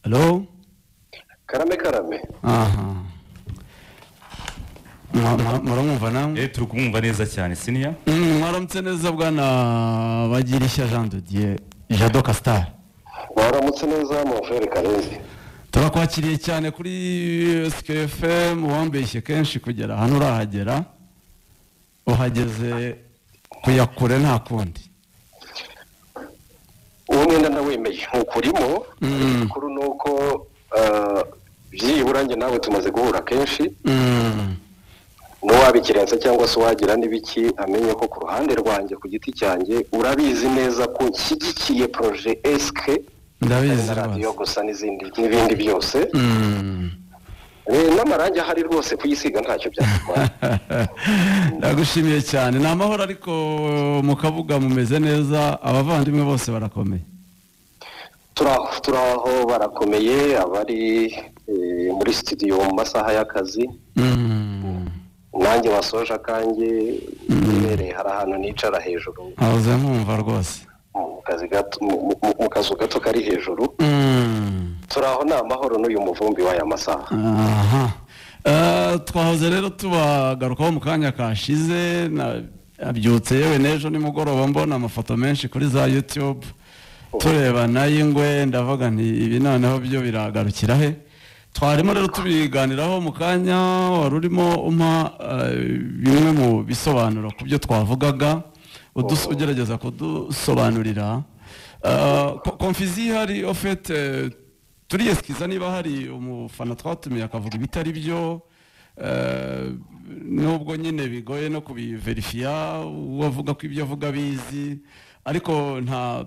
Hello. Karame, karame. Aha, muramwumva namwe? Turi kumwumva neza cyane, senior. Mwaramutse neza, bwana Bagirishya Jean de Dieu, Jado Castar. Waramutse neza, mon frère Karenzi. Turakwakiriye cyane kuri SKFM. Wambeshye kenshi kugera hano, urahagera, uhageze kuyakure, nta kundi. Uwo mwenda ndawemeye ntukurimo. Amakuru ni uko byibura njye nawe tumaze guhura kenshi. N'uwabikirenza cyangwa se uwagira n'ibiki, amenye ko ku ruhande rwanjye, ku giti cyanjye, urabizi neza ko nshyigikiye projet SK Ndabizi na radiyo rwose. gusa n'izindi n'ibindi byose. N'amarangi ahari rwose, kuyisiga ntacyo byatwara. Ndagushimiye cyane. Ni amahoro ariko mu Kabuga mumeze neza, abavandimwe bose barakomeye? Turaho, turaho, barakomeye, abari muri studio mu masaha y'akazi. Nanjye wasoje akanjye nibereye, hari ahantu nicara hejuru. Ntahoze nkumva rwose. Mu kazi gato, mu kazu gato kari hejuru. Turaho, ni amahoro n'uyu muvumbi w'aya masaha. Aha. Twahoze rero tubagarukaho mu kanya kashize, nabyutse yewe n'ejo nimugoroba mbona amafoto menshi kuri za YouTube, tureba n'ay'ingwe, ndavuga nti ibi noneho byo biragarukira he? Twarimo rero tubiganiraho mu kanya, wari urimo umpa bimwe mu bisobanuro ku byo twavugaga, ugerageza kudusobanurira confusion ihari. Au fait, turiyesikiza niba hari umufana twatumiye akavuga ibitari byo, nubwo nyine bigoye no kubiverifiya, uwo avuga ko ibyo avuga abizi, ariko nta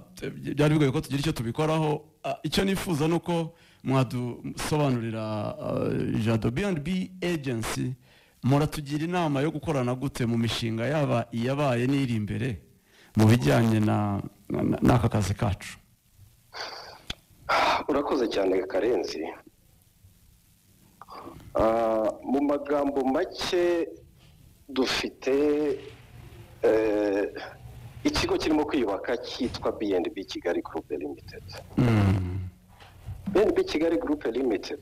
byari bigoye ko tugira icyo tubikoraho. Icyo nifuza ni uko mwadusobanurira, Jado, B&B Agency muratugira inama yo gukorana gute mu mishinga, yaba iyabaye n'iri imbere, mu bijyanye n'aka kazi kacu? Urakoze cyane, Karenzi. Mu magambo make, dufite ikigo kirimo kwiyubaka cyitwa B&B Kigali Group Limited. B&B Kigali Group Limited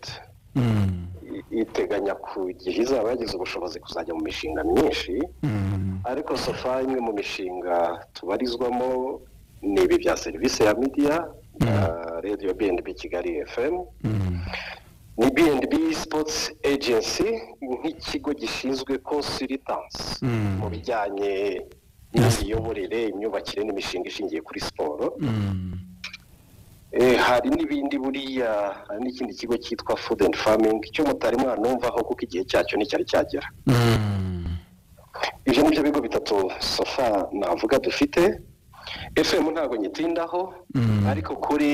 iteganya ku gihe izaba yagize ubushobozi kuzajya mu mishinga myinshi, ariko so far imwe mu mishinga tubarizwamo ni ibi bya serivisi ya media na radio B&B Kigali FM, ni B&B Sports Agency nk'ikigo gishinzwe consultance mu bijyanye n'imiyoborere, imyubakire n'imishinga ishingiye kuri siporo. Hari n'ibindi buriya, hari n'ikindi kigo cyitwa Food and Farming cyo mutari mwanumvaho kuko igihe cyacyo nticyari cyagera. Ibyo ni byo bigo bitatu so far navuga dufite. FM ntabwo nyitindaho, ariko kuri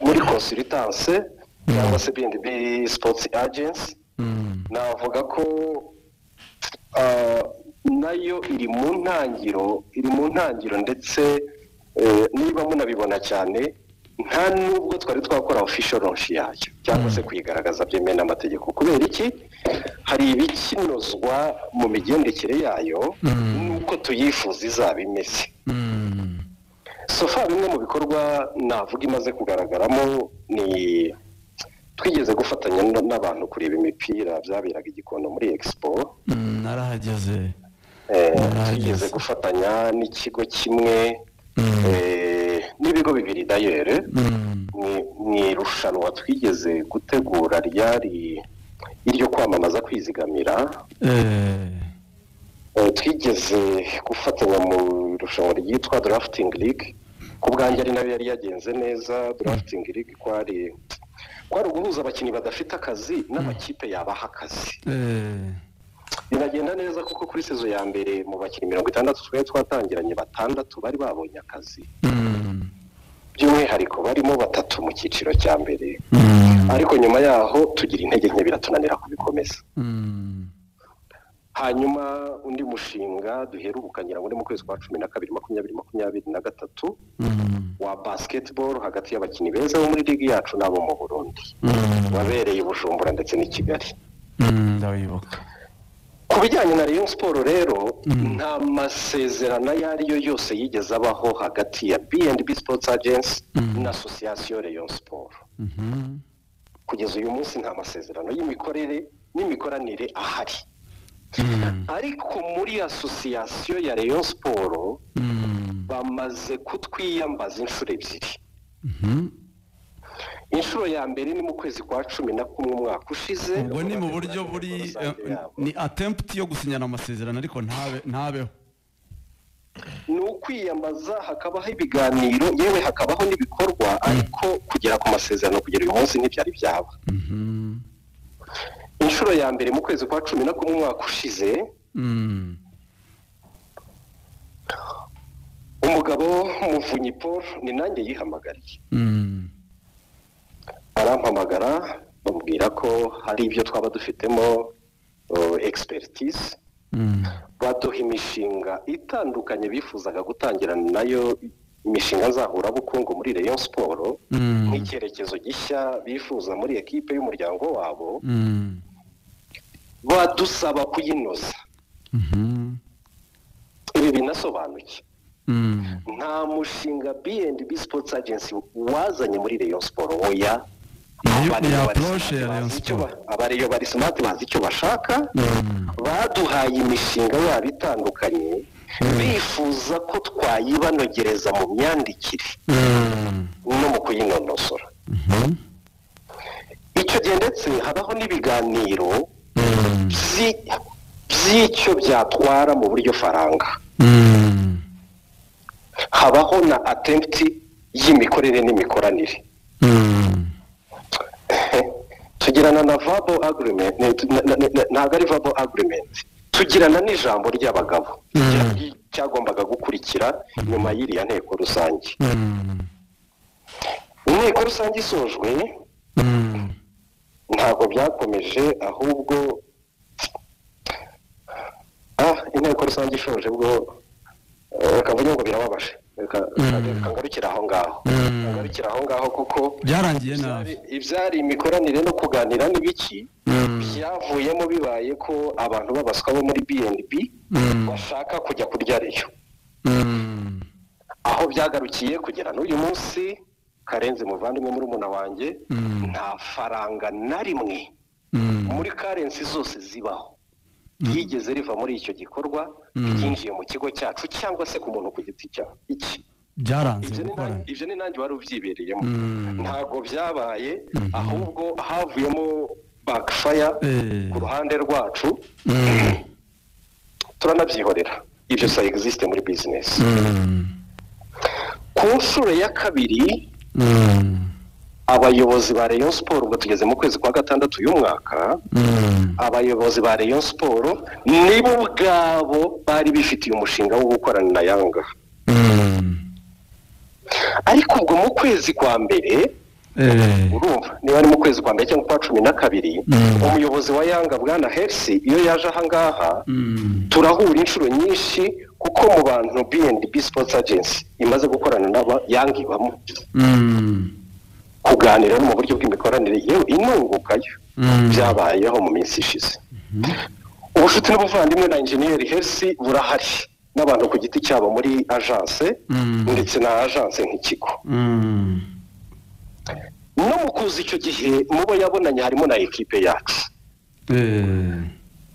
muri consultance cyangwa se B&B Sports Agency, navuga ko nayo iri mu ntangiro, iri mu ntangiro, ndetse niba munabibona cyane, nta nubwo twari twakora official launch yayo cyangwa se kuyigaragaza byemewe n'amategeko. Kubera iki? Hari ibikinozwa mu migendekere yayo n'uko tuyifuza izaba imeze. So far bimwe mu bikorwa navuga imaze kugaragaramo ni twigeze gufatanya n'abantu kureba imipira byaberaga i Gikondo muri Expo. Narahageze. Narahageze. Twigeze gufatanya n'ikigo kimwe, n'ibigo bibiri d'ailleurs, mu irushanwa twigeze gutegura ryari iryo kwamamaza kwizigamira. Twigeze gufatanya mu irushanwa ryitwa Drafting League, ku bwanjye ari nayo yari yagenze neza. Drafting League kwari uguhuza abakinnyi badafite akazi n'amakipe yabaha akazi. Binagenda neza kuko kuri saison ya mbere, mu bakinnyi 60 twari twatangiranye, batandatu bari babonye akazi, by'umwihariko barimo batatu mu cyiciro cya mbere. Ariko nyuma yaho tugira intege nke, biratunanira kubikomeza. Hanyuma undi mushinga duheruka, ngira ngo ni mu kwezi kwa 12 2023, wa basketball hagati y'abakinnyi beza bo muri ligi yacu n'abo mu Burundi, wabereye i Bujumbura ndetse n'i Kigali. Ndawibuka. Ku bijyanye na Rayon Sport rero, nta masezerano ayo ari yo yose yigeze abaho hagati ya B&B Sports Agency na Association Rayon Sport. Kugeza uyu munsi nta masezerano y'imikorere n'imikoranire ahari. Ariko muri association ya Rayon Sport bamaze kutwiyambaza inshuro ebyiri. Inshuro ya mbere ni mu kwezi kwa 11 umwaka ushize. Ubwo ni mu buryo buri ni attempt yo gusinyana amasezerano, ariko ntabeho. Ni ukwiyambaza, hakabaho ibiganiro, yewe hakabaho n'ibikorwa, ariko kugera ku masezerano kugera uyu munsi ntibyari byaba. Inshuro ya mbere mu kwezi kwa 11 umwaka ushize, umugabo Muvunyi Paul ni nanjye yihamagariye. Arampamagara bamubwira ko hari ibyo twaba dufitemo expertise, baduha imishinga itandukanye bifuzaga gutangirana nayo, imishinga nzahurabukungu muri Rayon Sport, nk'icyerekezo gishya bifuza muri ekipe y'umuryango wabo, badusaba kuyinoza. Ibi binasobanuye nta mushinga B&B Sports Agency wazanye muri Rayon Sport, oya. Abariyo bari smart, bazi icyo bashaka, baduhaye imishinga yabo itandukanye, bifuza ko twayibanogereza mu myandikire no mu kuyinonosora. Icyo gihe ndetse habaho n'ibiganiro by'icyo byatwara mu buryo faranga. Habaho na attempt y'imikorere n'imikoranire. Tugirana na verbal agreement, ntabwo ari verbal agreement, tugirana n'ijambo ry'abagabo cyagombaga gukurikira nyuma y'iriya nteko rusange. Inteko rusange isojwe ntabwo byakomeje, ahubwo inteko rusange ishoje bwo reka mvuge ngo birababaje. Reka ngarukire aho ngaho, ngarukire aho ngaho, kuko byarangiye nabi. Ibyari imikoranire no kuganira n'ibiki byavuyemo bibaye ko abantu b'abaswa bo muri B&B bashaka kujya kurya Rayon. Aho byagarukiye kugera n'uyu munsi, Karenzi muvandimwe murumuna wanjye, nta faranga na rimwe muri karensi zose zibaho ryigeze riva muri icyo gikorwa ryinjiye mu kigo cyacu cyangwa se ku muntu ku giti cyawe. Iki byaranze gukorana, ibyo ni nanjye wari ubyibereyemo, ntabwo byabaye, ahubwo havuyemo backfire ku ruhande rwacu, turanabyihorera. Ibyo sa existe muri business. Ku nshuro ya kabiri, abayobozi ba Rayon Sport, ubwo tugeze mu kwezi kwa 6 uyu mwaka, abayobozi ba Rayon Sport nibo ubwabo bari bifitiye umushinga wo gukorana na Yanga. Ariko ubwo mu kwezi kwa mbere, urumva niba ari mu kwezi kwa mbere cyangwa kwa 12, umuyobozi wa Yanga bwana Hersi iyo yaje aha ngaha, turahura inshuro nyinshi, kuko mu bantu B&B Sports Agency imaze gukorana n'aba Yanga ibamo. Kuganira mu buryo bw'imikoranire, yewe inungukayo byabayeho mu minsi ishize. Ubucuti n'ubuvandimwe na Engineer Hersi burahari, n'abantu ku giti cyabo muri agence ndetse na agence nk'ikigo. No mu kuza icyo gihe mubo yabonanye harimo na ekipe yacu.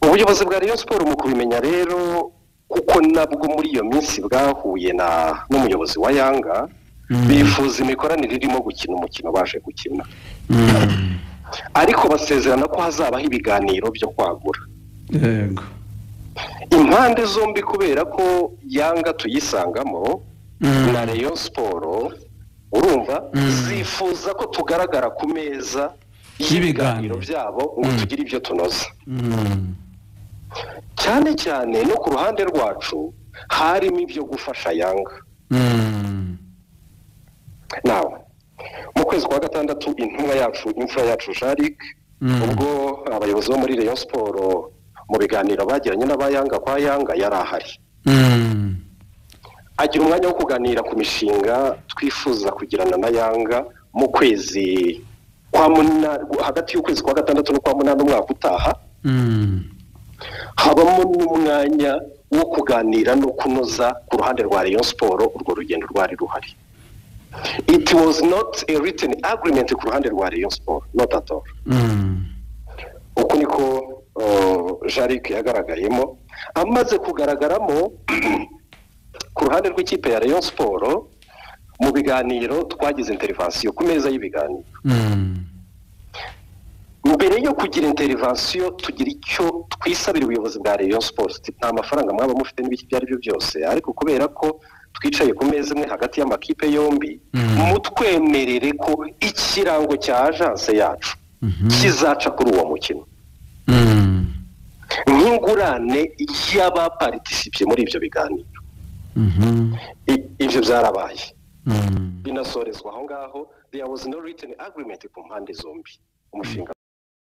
Ubuyobozi bwa Rayon Sport mu kubimenya rero, kuko nabwo muri iyo minsi bwahuye na n'umuyobozi wa Yanga, bifuza imikoranire irimo gukina umukino baje gukina. Ariko basezerana ko hazabaho ibiganiro byo kwagura. Yego. Impande zombi, kubera ko Yanga tuyisangamo na Rayon Sport, urumva zifuza ko tugaragara ku meza y'ibiganiro byabo ngo tugire ibyo tunoza. Cyane cyane no ku ruhande rwacu harimo ibyo gufasha Yanga. Nawe mu kwezi kwa 6 intumwa yacu, imfura yacu Jarik, ubwo abayobozi bo muri Rayon Sport mu biganiro bagiranye n'abayanga kwa Yanga yari ahari. Agira umwanya wo kuganira ku mishinga twifuza kugirana na Yanga mu kwezi kwa 8, hagati y'ukwezi kwa 6 n'ukwa 8 umwaka utaha. Habamo n'umwanya wo kuganira no kunoza ku ruhande rwa Rayon Sport. Urwo rugendo rwari ruhari. It was not a written agreement ku ruhande rwa Rayon Sport, not at all. Uku niko Jean-Luc yagaragayemo. Amaze kugaragaramo ku ruhande rw'ikipe ya Rayon Sport mu biganiro, twagize intervention ku meza y'ibiganiro. Mbere yo kugira intervention, tugira icyo twisabira ubuyobozi bwa Rayon Sport. Nta mafaranga mwaba mufite n'ibiki, ibyo ari byo byose, ariko kubera ko twicaye ku meza imwe hagati y'amakipe yombi, mutwemerere ko ikirango cya agence yacu kizaca kuri uwo mukino nk'ingurane y'abaparticipye muri ibyo biganiro. Ibyo byarabaye, binasorezwa aho ngaho. There was no written agreement ku mpande zombi, umushinga.